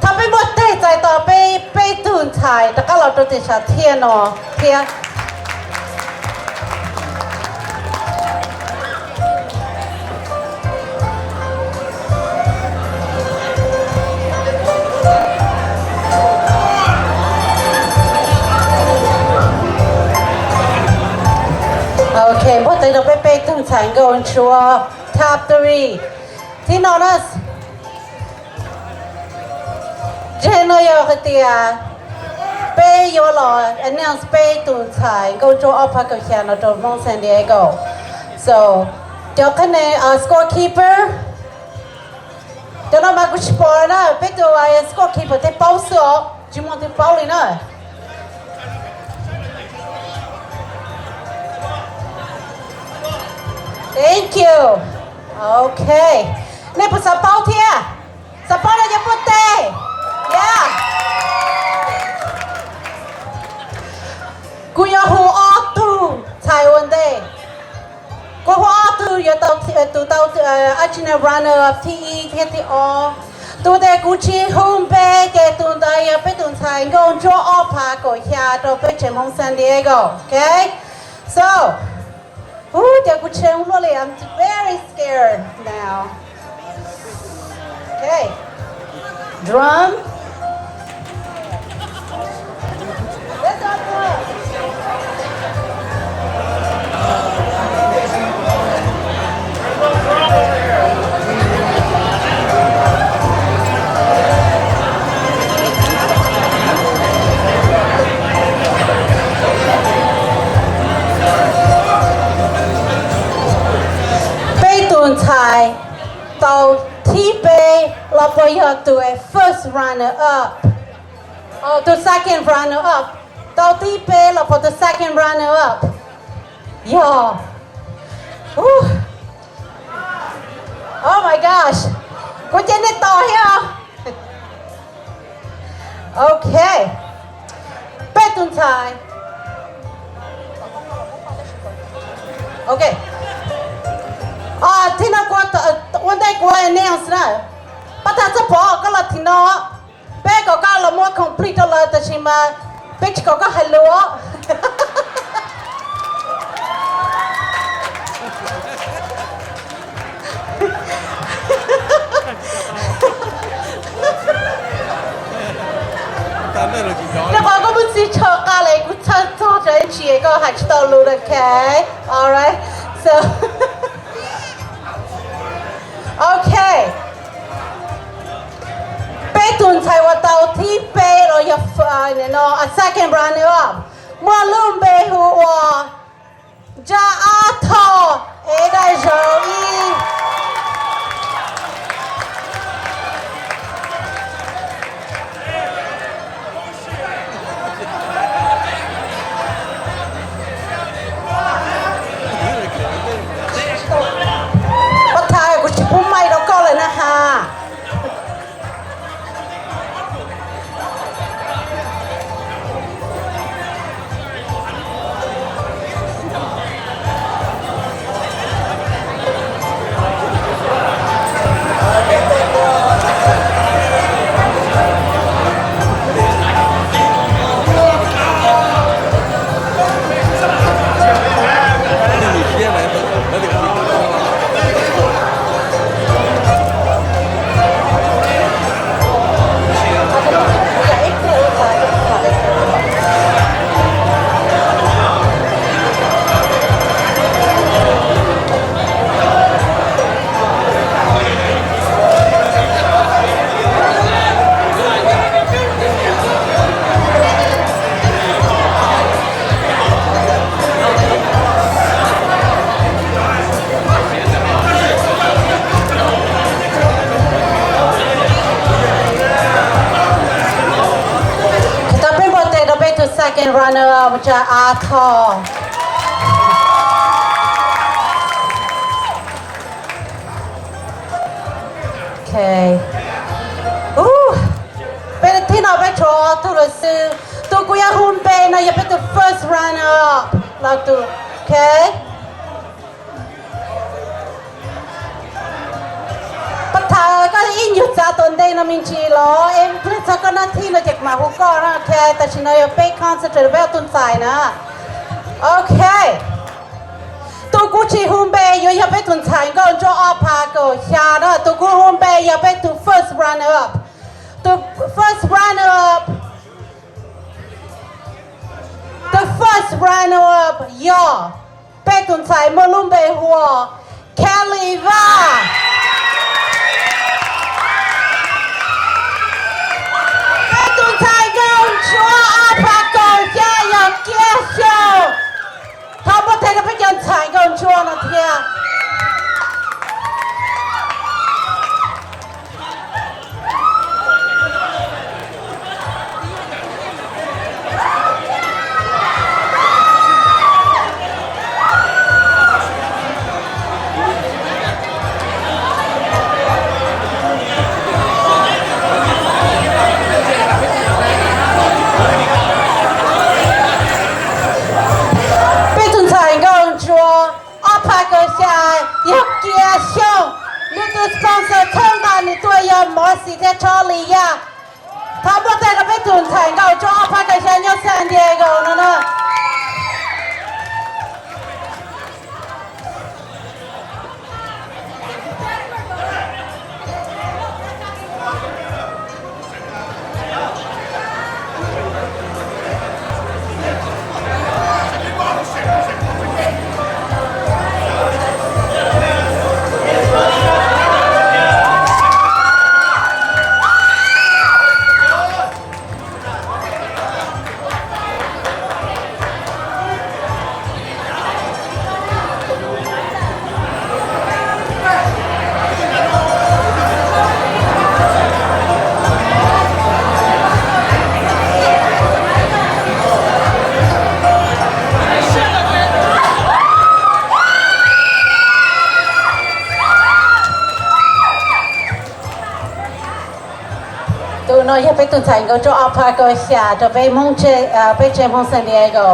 Thov peb npuaj teg txais tos peb peb tug ntxhais rov qab los rau tim sam thiaj no thiab. Ok, npuaj teg rau peb peb tug ntxhais nkauj ntsuab top three. Thib no na, ntsis no yog hais tias peb yuav los announce peb tus ntxhais nkauj ntsuab ob phav kaum xya no rau Hmoob San Diego. So, cov qhab ne scorekeeper, cov no mas kuv tsis pom na, peb tus scorekeeper thiaj paub xwb os, tsis muaj tus paub li na. Thank you. Ok. Nej puas xav paub thiab? Xav paub los yuav npuaj teg. Yeah. Kuv yuav hu ob tug ntxhais ua ntej. Kuv hu ob tug yuav tau, tus tau, ab tsi na, runner up thib ib thiab thib ob. Tus uas kuv tsis hu npe ces tus ntawd yog peb tus ntxhais nkauj ntsuab ob phav kaum xya rau peb tsev Hmoob San Diego. Ok. So, hu ces kuv tsis hu luaj li, I'm very scared now. Ok. Drum. Peb tus ntxhais tau thib peb los puas yog tus first runner up? Tus second runner up. Tau thib peb los puas tus second runner up? Yog. Oh my gosh. Kuv cia nej tos thiab. Ok. Peb tus ntxhais. Ok. Thib no kuv ua ntej kuv announce na. Pab thaj txawj pom koj los thim no. Peb kom koj los muab complete rau lawv tab sis mas peb tsis kom koj hais lus. Rau qhov koj muaj txiv tsho qa li kuv txhawj txog rau ib ntsis koj hais tsis tau lus, ok? Alright. So, ok. Peb tus ntxhais uas tau thib peb los yog second runner up, muaj lub npe hu ua Ntsa Ab Thoj, es dai zaum ib. Pab thaj, kuv tsis pub mic rau koj lawm na has. Tau peb npuaj tes rau peb tus second runner up, Ntsa Ab Thoj. Ok. Peb thib no peb tshuav ob tug lawm xwb. Tus kuv yuav hu npe no yog peb tus first runner up los tus, ok. Koj ib nyuag txav tom ntej no me ntsis los es pliag txog koj nab thib no ces kuv mam hu koj no, ok? Tam sim no yog peb concentrate peb tus ntxhais na. Ok. Tus kuv tsis hu npe yuav yog peb tus ntxhais nkauj ntsuab ob phav kaum xya na, tus kuv hu npe yog peb tus first runner up. Tus first runner up, the first runner up yog peb tus ntxhais muaj lub npe hu ua Kelly Vaj. Peb tus ntxhais nkauj ntsuab ob phav kaum xya yog Kiab Xyooj. Thov npuaj teg rau peb cov ntxhais nkauj ntsuab no thiab. Peb tus ntxhais nkauj ntsuab ob phav kaum xya yog Kiab Xyooj, nws tus sponsor thawj nqa nws tuaj yog Mov Xis thiab Tshov Li Yaj. Thov npuaj teg rau peb tus ntxhais nkauj ntsuab ob phav kaum xya nyob San Diego no na. Tus no yog peb tus ntxhais nkauj ntsuab ob phav kaum xya rau peb Hmoob, peb tsev Hmoob San Diego.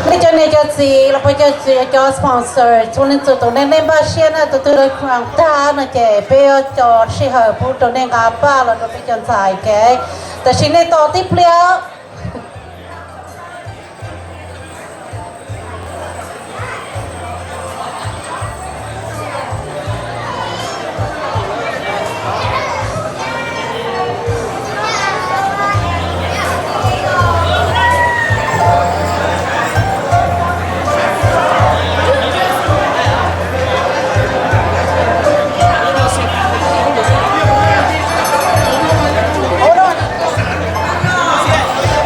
Nej cov niam cov txiv los puas cov txiv cov sponsor txhua leej txhua tus, nej, nej npaj siab na, tus twg lawv tag no ces peb yuav cov sij hawm pub rau nej nqa paj los rau peb cov ntxhais, ok? Tab sis nej tos tib pliag.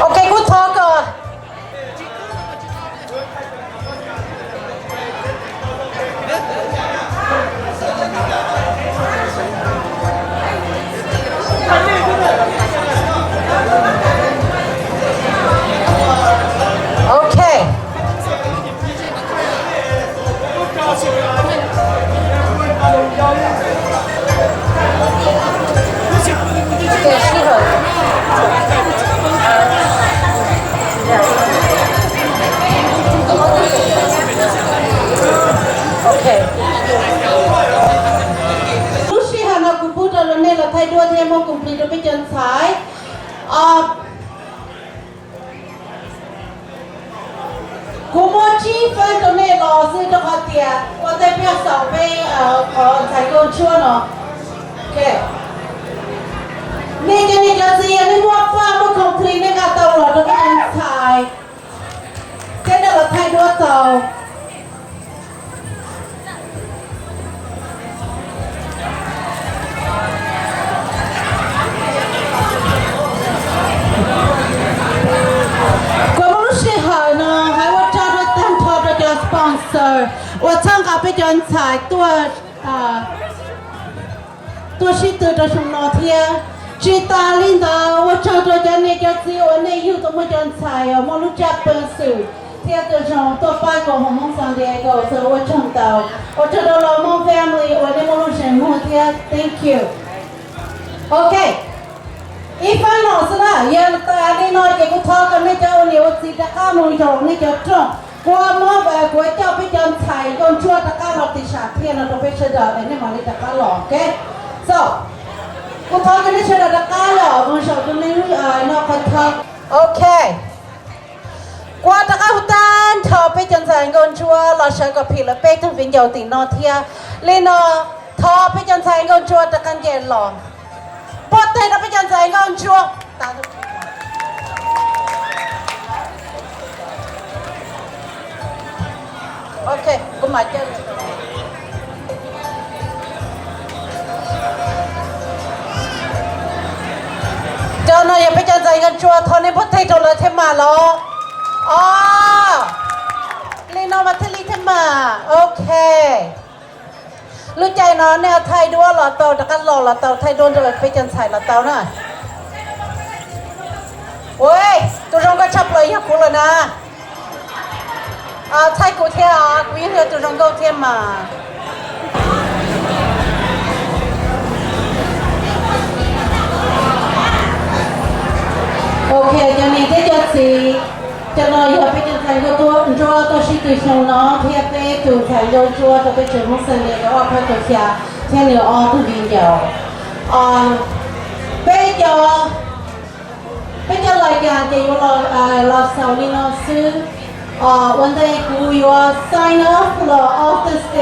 Ok, kuv thov kom Ok. Ok. Lub sij hawm no kuv pub rau nej los thaij duab thiab muab cumplir rau peb cov ntxhais. Kuv muab tsib feeb rau nej los xwb rau qhov tias ua ntej peb xaus peb qhov ntxhais nkauj ntsuab no. Ok. Nej cov niam cov txiv, yog nej muaj faj muaj complain, nej nqa tau los rau peb cov ntxhais thiab nej los thaij duab tau. Kuv muaj lub sij hawm no hais ua tsaug rau tag nrho rau cov sponsor uas txhawb nqa peb cov ntxhais tuaj, tuaj sib tw rau xyoo no thiab. Tsis tas li ntawd, ua tsaug rau cov niam cov txiv uas nej yug tau muaj cov ntxhais uas muaj lub tsab peev xwm thiab tus zoo tuaj pab koom haum Hmoob San Diego, ua tsaug ntau. Ua tsaug rau los Hmoob family uas nej muaj lub zeem muag thiab, thank you. Ok, ib final xwb na, yog tas li no ces kuv thov kom nej cov ua niam ua txiv rov qab mus zaum nej cov rooj. Kuv muab, kuv coj peb cov ntxhais nkauj ntsuab rov qab los tim sam thiaj no rau peb sawv daws es nej mam li rov qab los, ok? So, kuv thov kom nej sawv daws rov qab los mus zaum rau nej lub no qhov thawj. Ok. Kuv rov qab hu tag nrho peb cov ntxhais nkauj ntsuab los sawv kom phim lawv peb tug viv ncaus tim no thiab. Li no, thov peb cov ntxhais nkauj ntsuab rov qab nce los. Npuaj teg rau peb cov ntxhais nkauj ntsuab. Ok, kuv mam caw. Cov no yog peb cov ntxhais nkauj ntsuab, thov nej npuaj teg rau lawv thiab mas los. O, li no mas thiaj li thiab mas. Ok. Lub caij no nej thaij duab los tau, rov qab los los tau, thaij duab rau peb cov ntxhais los tau na. Ua, tus zoo nkauj tshaj plaws yog kuv lawm na. Thaij kuv thiab, kuv yeej yog tus zoo nkauj thiab mas. Ok, cov niam thiab cov txiv, cov no yog peb cov ntxhais nkauj ntsuab tuaj sib tw xyoo no thiab peb tus ntxhais nkauj ntsuab rau peb tsev Hmoob Xeem Lis rau ob peb kaum xya thiab nws ob tug viv ncaus. Peb cov, peb cov lais kas ces yuav los xaus li no xwb. Ua ntej kuv yuav sign off los off the stage.